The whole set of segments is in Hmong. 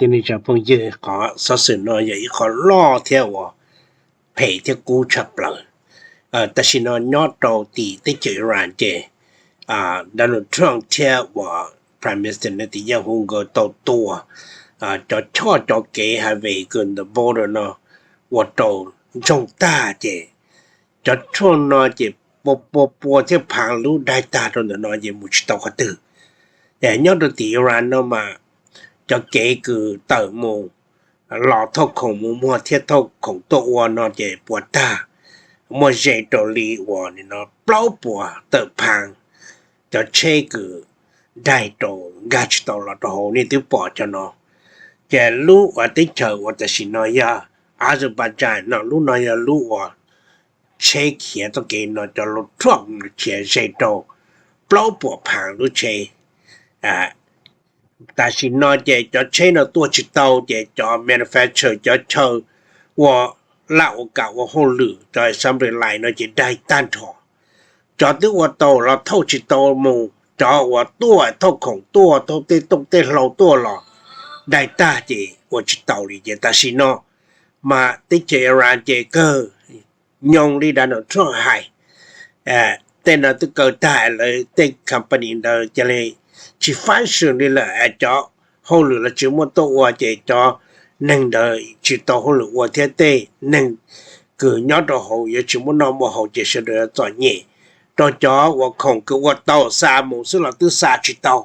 Cov niam txiv phooj ywg, qhov xov xwm no yog ib qho loj thiab uas phem thiab kub tshaj plaws. Tam sim no nyob rau tim teb chaws Iran ces Donald Trump thiab uas Prime Minister Netanyahu nkawd tau tua cov choj cov kev highway kws ntawm border no ua rau ntsoog tag ces cov choj no ces pua pua pua thiab phaav lub daig tag rau ntawm no ces mus tsis tau qhov twg. Nyob rau tim Iran no mas cov kev kws tawm mus los thauj khoom mus muag thiab thauj khoom tuaj ua no ces puas tag, muaj ze rau li uas no plaub puas tawm phaav cov tsheb kws daig rau nkag tsis tau los rau hauv. Nej twb pom cov no. Ces lub uas teb chaws uas tam sim no yog Azerbaijan no, lub no yog lub uas tsheb khiav txoj kev no cov lub truck khiav ze rau plaub puas phaav lub tsheb. Tam sim no ces cov tsheb no tuaj tsis tau ces cov manufacturer, cov chaw ua laj ua kam ua hauj lwm, cov assembly line no ces daig tag nrho. Cov twb ua tau los thauj tsis tau mus, cov uas tuaj thauj khoom tuaj, thauj tej tooj tej hlau tuaj los daig tag ces ua tsis tau li. Ces tam sim no mas teb chaws Iran ces kawg nyoog li Donald Trump hais, tej no twb kaw tag lawm, tej company ntawd cia li tsis function li lawm, cov hauj lwm los tsis muaj tuaj ua ces cov neeg ntawd tsis tau hauj lwm ua thiab tej neeg kws nyob rau hauv yuav tsis muaj noj muaj haus ces sawv daws yuav txom nyem. Rau cov uas khoom kws ua tau xa mus xwb los twb xa tsis tau,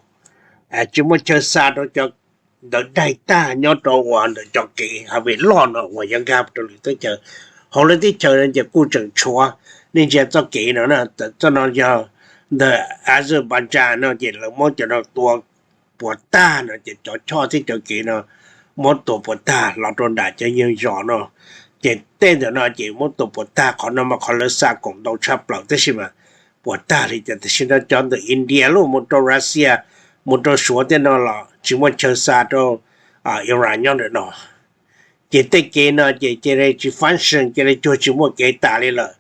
tsis muaj chaw xa rau cov ntawd daig tag nyob rau uas ntawm cov kev highway loj no uas yuav nkag rau lwm teb chaws. Hauv lub teb chaws no ces kuj tseem tshuav, nej ntsia txoj kev no, txoj no yog ntawm Azerbaijan no ces lawv muab cov no tua puas tag no ces cov choj thiab cov kev no muab tua puas tag los rau nram cov yeej zos no. Ces tej ntawm no ces muab tua puas tag, qhov no mas qhov lawv xa khoom ntau tshaj plaws tab sis mas puas tag li. Ces tam sim no cov ntawm India los mus rau Russia, mus rau Suav tej no los tsis muaj chaw xa rau Iran nyob ntawm no. Ces tej kev no ces cia li tsis function, cia li cuag tsis muaj kev tas li lawm.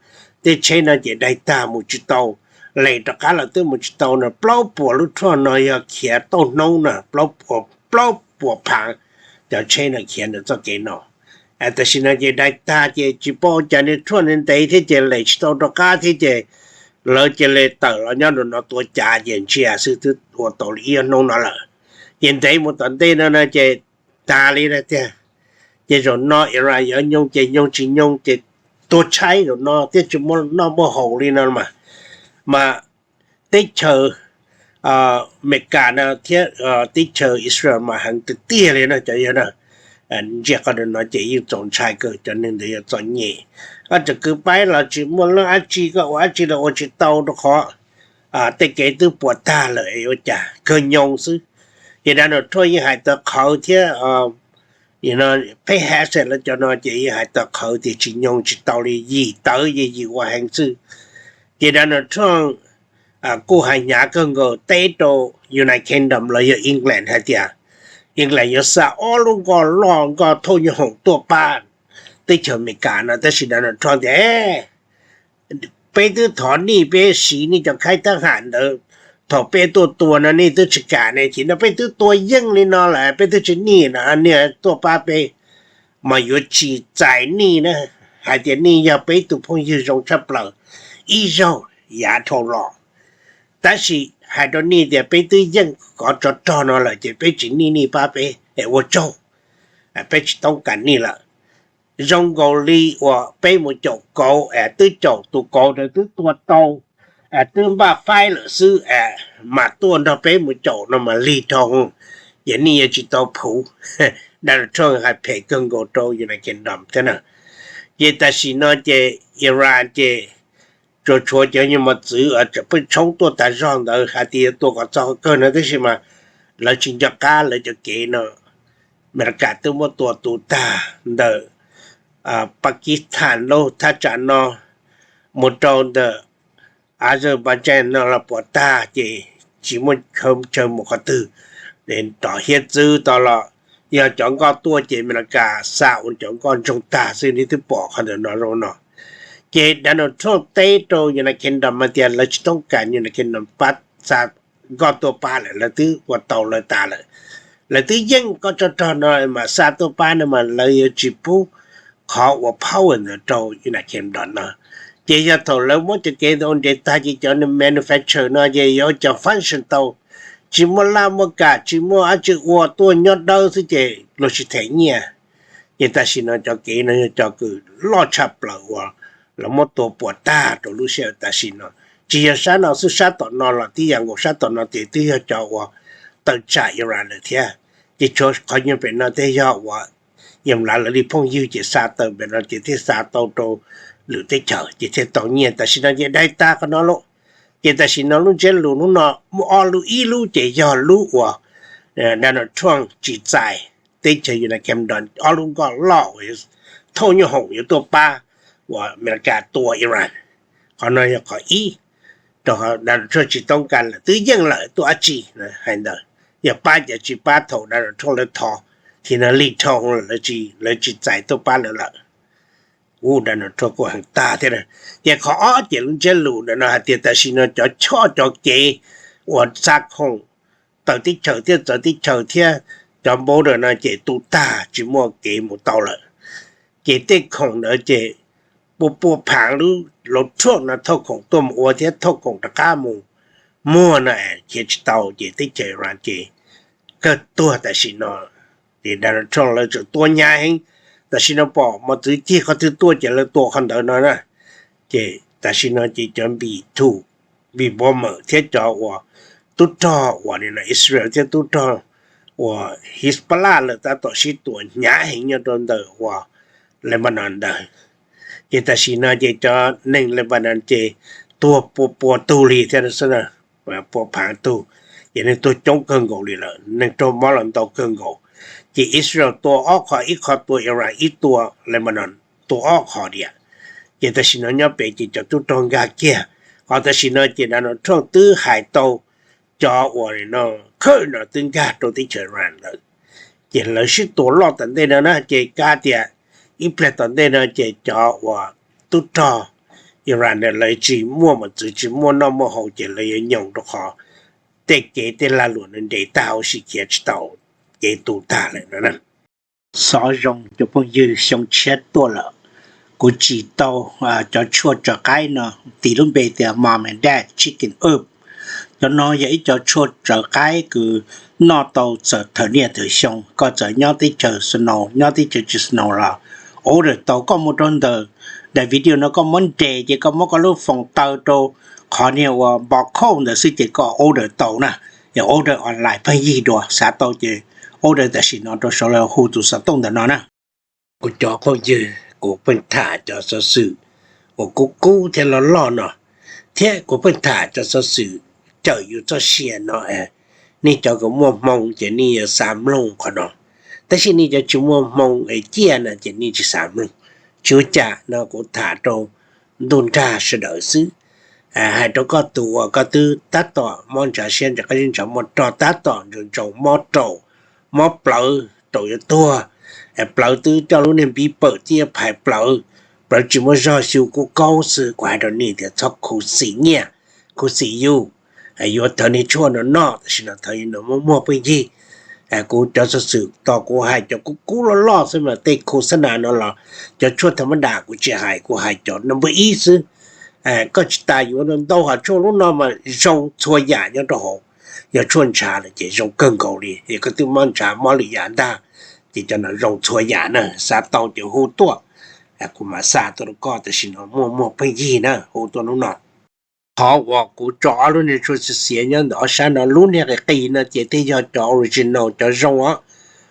Tej tsheb no ces daig tag mus tsis tau, lees rov qab los twb mus tsis tau no. Plaub puas lub truck no yog khiav tauj hnub na, plaub puas phaav cov tsheb no khiav ntawm txoj kev no. Tam sim no ces daig tag ces tsis paub ua cas, niag truck ntev ntev thiab ces lees tsis tau rov qab thiab ces lawv cia li tawm los nyob rau no tua cav ces ntsia xwb twb ua tau li ib ob hnub no lawm. Ces ntev mus tom ntej no no ces tas li na tiag. Ces zaum no Iran yuav nyoog ces nyoog, tsis nyoog ces tuag tshaib zaum no thiab tsis muaj noj muaj haus li no mas. Mas teb chaws Amelikas no thiab teb chaws Israel mas heev tiag tiag li na cov yawg na. Ntsia qhov no ces yeej txaus ntshai kawg, cov neeg ntawd yuav txom nyem. Koj tseem kwv paib los tsis muaj leej dab tsi, koj ua dab tsi los ua tsis tau rau qhov tej kev twb puas tag lawm, ua cas kawg nyoog xwb. Ces Donald Trump yeej hais tawv qhawv thiab, peb has lawv cov no ces yeej hais tawv qhawv tias tsis nyoog tsis tau li, yim tawv yim yim ua heev xwb. Ces Donald Trump kuj hais hnyav kawg nkaus teb rau United Kingdom los yog England hais tias England yuav xa ob lub nkoj loj nkoj thauj nyoob hoom tuaj pab teb chaws Amelikas no, tab sis Donald Trump tias peb twb thov nij, peb siv nej cov khaib tab ham ntawd, thaum peb tuaj tua no nej twb tsis kam ne, ces no peb twb tua yeej li no lawm peb twb tsis nij no nej tuaj pab peb, mas yuav tsis txais nij na, hais tias nij yog peb tus phooj ywg zoo tshaj plaws ib zaug yav dhau los. Tab sis hais rau nij tias peb twb yeej kov tsov rog no lawm ces peb tsis nij nij pab peb es ua tsaug, peb tsis toob kas nij lawm. Zoo nkaus li uas peb mus caum kauv es twb caum tus kauv ntawd twb tua tau, twb npaj faib lawm xwb, mas tuaj nrog peb mus caum no mas lig dhau, ces nij yuav tsis tau phuv. Donald Trump hais phem kawg nkaus rau United Kingdom thiab na. Ces tam sim no ces Iran ces tsuas tshuav cov nyuag mos txwv tseem pheej tshoob tuaj tas zog ntawd hais tias yuav tua kom txog kawg no, tab sis mas lawv tsis nco qab lawv cov kev no. Amelikas twb muab tua tus tag ntawm Pakistan lub thaj tsam no, mus rau ntawm Azerbaijan no los puas tag, ces tsis muaj chaw mus qhov twg, rov hiab txwb tau los yog cov nkoj tuaj ces Amelikas xa ua cov nkoj ntsoog tag xwb, nej twb pom qhov ntawm no zoo no. Ces Donald Trump teb rau United Kingdom hais tias lawv tsis toob kas United Kingdom pab xa nkoj tuaj pab lawm, lawv twb ua tau lawv tas lawm. Lawv twb yeej koj tsov rog no mas xa tuaj pab no mas lawv yuav tsis pub qhov uas power ntawd rau United Kingdom no. Ces yog thaum lawv muab cov kev ntawd ua nres tag ces cov manufacturer no ces yuav cov function tau, tsis muaj laj muaj kam, tsis muaj dab tsi ua, tuaj nyob dawb xwb ces luag tsis them nyiaj. Ces tam sim no cov kev no yog cov kws loj tshaj plaws uas lawv muab tua puas tag rau lub sij hawm tam sim no. Tsis yog sab no xwb, sab tom no los tib yam nkaus, sab tom no ces twb yog cov uas tawm tsam Iran lawm thiab. Ces tshuav qhov nyuag pem no thiaj yog uas yam lav lawv li phooj ywg ces xa tawm pem no ces thiaj xa tau rau lwm teb chaws ces thiaj tau nyiaj. Tam sim no ces dai tag qhov no lauj. Ces tam sim no lub ntsiab lus hnub no muaj ob lub, ib lub ces yog lub uas Donald Trump tsis txais teb chaws United Kingdom, ob lub nkoj loj uas thauj nyuj hoom yuav tuaj pab uas Amelikas tua Iran. Qhov no yog qhov ib, rau qhov Donald Trump tsis toob kas lawm, twb yeej lawm tuaj dab tsi hais ntawd. Yog pab ces tsis pab thaum Donald Trump lawv thov, thaum no li thoo lawm, lawv tsis txais tuaj pab lawv lawm. Ub, Donald Trump kuj heev tag thiab. Ces qhov ob ces lub ntsiab lus ntawm no hais tias tam sim no cov choj cov kev uas xa khoom tawm teb chaws thiab txawv teb chaws thiab cov border no ces tu tag tsis muaj kev mus tau lawm. Ces tej khoom ntawd ces pua pua phaav lub laus Trump no thauj khoom tuaj mus ua thiab thauj khoom rov qab mus muag no khiav tsis tau ces teb chaws Iran ces kawg tuag tam sim no. Ces Donald Trump lawv tseem tua hnyav heev, tam sim no pom mos txwv cig qhov twg tuaj ces lawv tua qhov ntawd no na. Ces tam sim no ces cov npis thum, npis npau mawm thiab cov uas tub rog uas Israel thiab tub rog uas Hezbollah lawv tab tom sib tua hnyav heev nyob rau ntawm uas Lebanon ntawd. Ces tam sim no ces cov neeg Lebanon ces tuag pua pua tug li thiab xwb, pua phaav tug, ces neeg tuag coob kawg nkaus li lawm, neeg raug mob los ntau kawg nkaus. Ces Israel tua ob qho, ib qho tua Iran, ib tua Lebanon, tua ob qho diam. Ces tam sim no nyob pem ces cov tub rog nkag kiag. Ho tam sim no ces Donald Trump twb hais tau cov uas no khawb no twb nkag rau teb chaws Iran lawm. Ces lawv sib tua loj tom ntej no na, ces kav tias ib pliag tom ntej no ces cov uas tub rog Iran lawv tsis muaj mos txwv, tsis muaj noj muaj haus ces lawv yuav nyoos rau qhov tej kev tej lag luam nws nres tag huv si khiav tsis tau, kev tu tag lawm no na. Xov zoo cov phooj ywg, xyoo tshiab tuaj lawm, kuv tsim tau cov tshuaj tsaws qaib no, tis lub npe tias Mom and Dad Chicken Herb. Cov no yog ib co tshuaj tsaws qaib kws noj tau txawm thawm niaj thawm xyoo, koj txawm nyob teb chaws snow, nyob teb chaws tsis snow los order tau. Koj mus rau ntawm daim video no koj muab nres ces koj muab koj lub foos taw rau qhov niag uas barcode ntawd xwb ces koj order tau na. Yog order online pheej yig dua, xav tau ces order tam sim no rau saud, los hu tus xov tooj ntawm no na. Kuv cov phooj ywg, kuv pheej tham cov xov xwm uas kub kub thiab loj loj no, thiab kuv pheej tham cov xov xwm cawm yus txoj sia no. Nej cov kws muaj hmoo ces nej yuav xav mloog qhov no, tab sis nej cov tsis muaj hmoo es ciaj no ces nej tsis xav mloog. Tsis ua cas no, kuv tham rau ntuj nrag sawv daws xwb. Hais rau koj tus uas koj twb tab tom mob ntshav siab ntshav qab zib ntshav muaj rog, tab tom ntsoo ntsoo mob raum, mob plawv, raum yuav tuag, plawv twb coj lub niag npiv pawm tib phais plawv, plawv tsis muaj zog, xyu kub kaub xwb, kuv hais rau nej tias txhob khuv xim nyiaj, khuv xim yus. Yuav thawv niag tshuaj no noj, tam sim no thawv no muaj muag pheej yig. Kuv cov xov xwm tos kuv hais cov kub kub loj loj xwb mas tej khu xab nas no los cov tshuaj thaum mab dam kuv tsis hais, kuv hais cov no npawb ib xwb. Koj tsis tas yuav ntau hom tshuaj, lub no mas zoo txhua yam nyob rau hauv. Yog tshuaj ntshav lawm ces zoo kawg nkaus li, yog koj twb mob ntshav mob lwm yam ntag, ces cov no zoo txhua yam na. Xav tau ces hu tuaj, kuv mam xa tuaj rau koj, tam sim no muaj muag pheej yig na, hu tuaj hnub no. Qhov uas kuv tso ob lub niag tshuaj xiav xiav nyob ntawm ob sab no, lub niag qis qis no ces thiaj yog cov original, cov zoo os.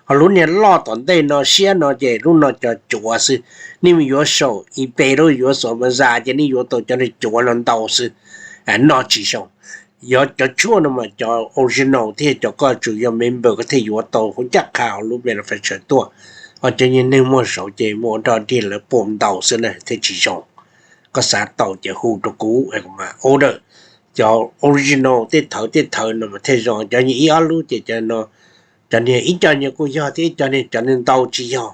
Ho lub niag loj tom ntej no siab no ces lub no cov cuav xwb. Nej mus yuav saum eBay los yuav saum Amazon ces nej yuav tau cov niag cuav no ntau xwb, noj tsis zoo. Yog cov tshuaj no mas cov original thiab cov koj tsum yog member koj thiaj yuav tau, hu ncaj qha hauv lub manufacturer tuaj. Ho cov niag neeg muag saud ces muaj ua rog dig lawv pua ntau xwb na thiaj tsis zoo. Koj xav tau ces hu rau kuv, kuv mam order. Cov original tej thawv tej thawv no mas thiaj zoo, cov niag ib ob lub ces cov niag ib co niag kuj yog thiab ib co niag, cov niag ntau tsis yog,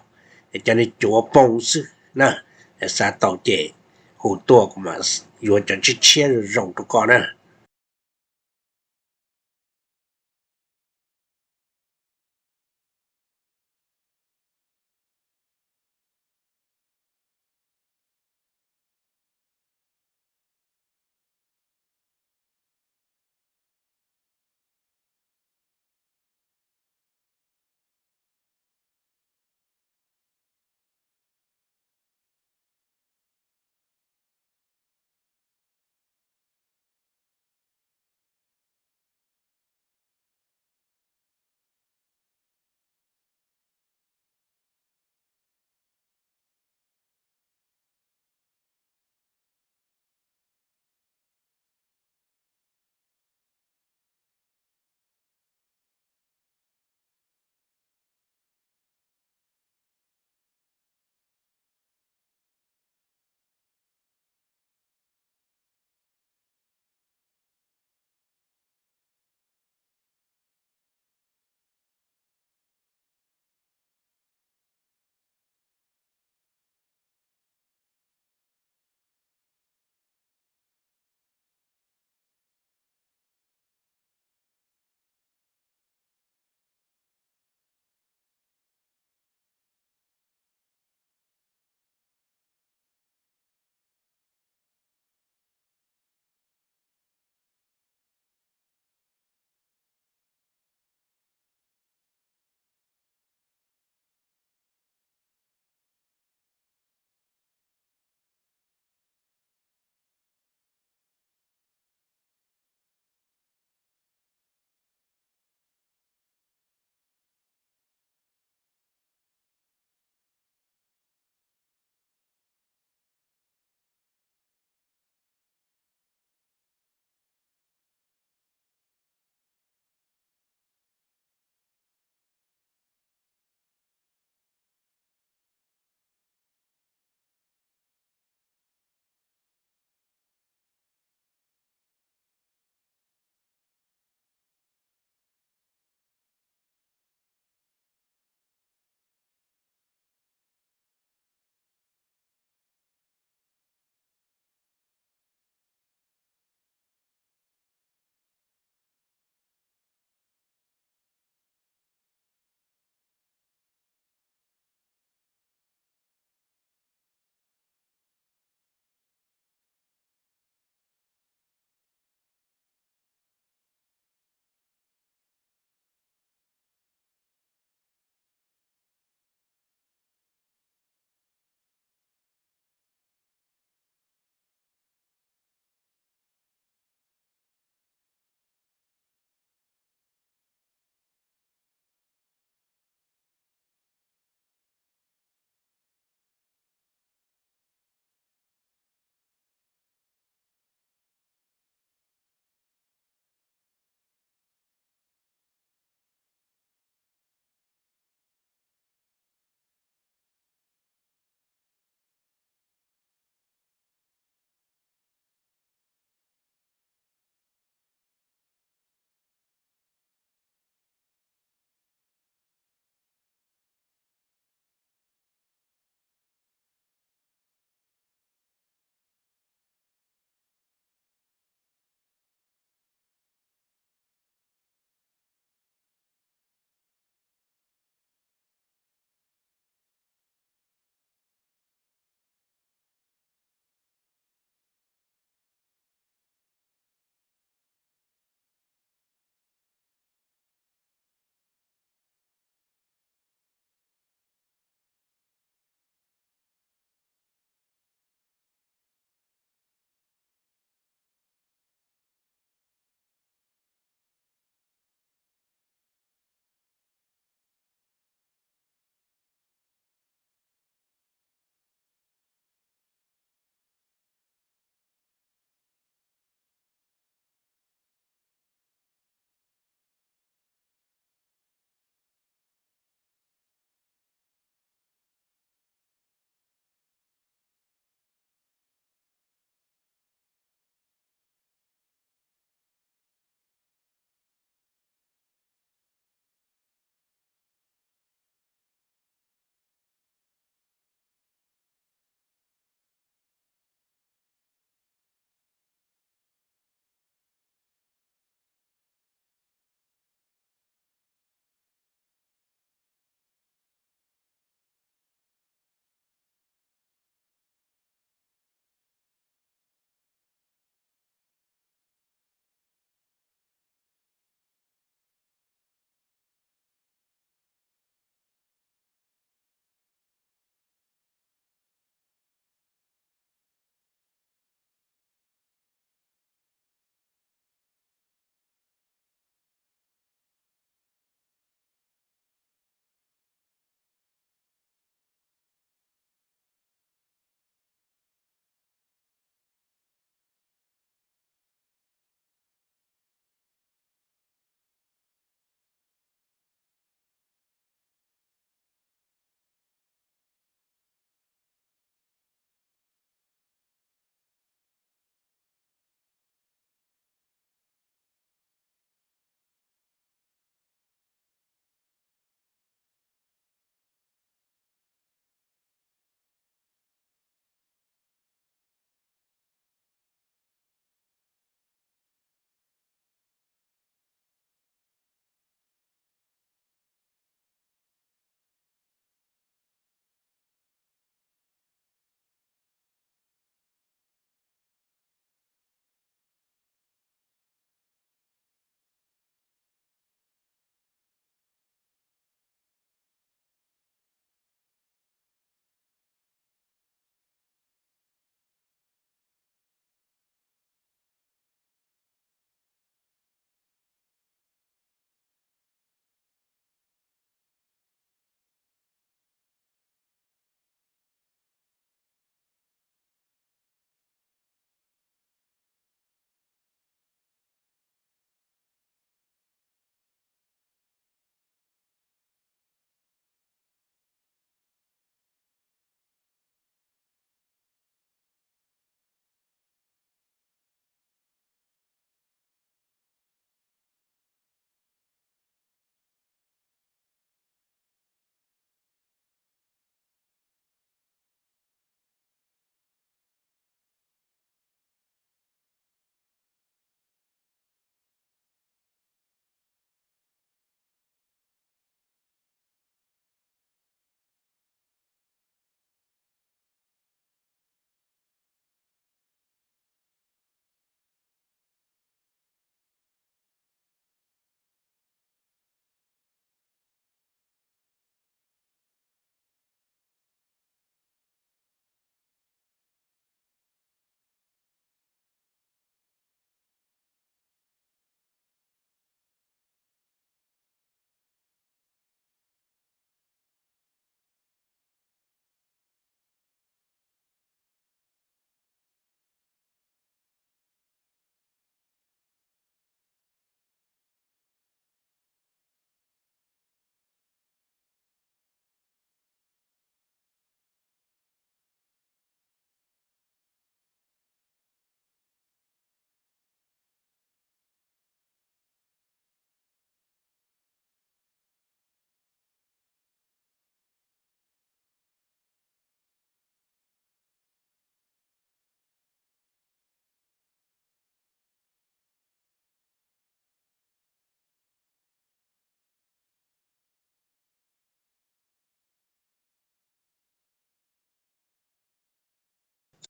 cov niag cuav poo xwb na. Xav tau ces hu tuaj kuv mam yuav cov tshiab tshiab zoo zoo rau koj na.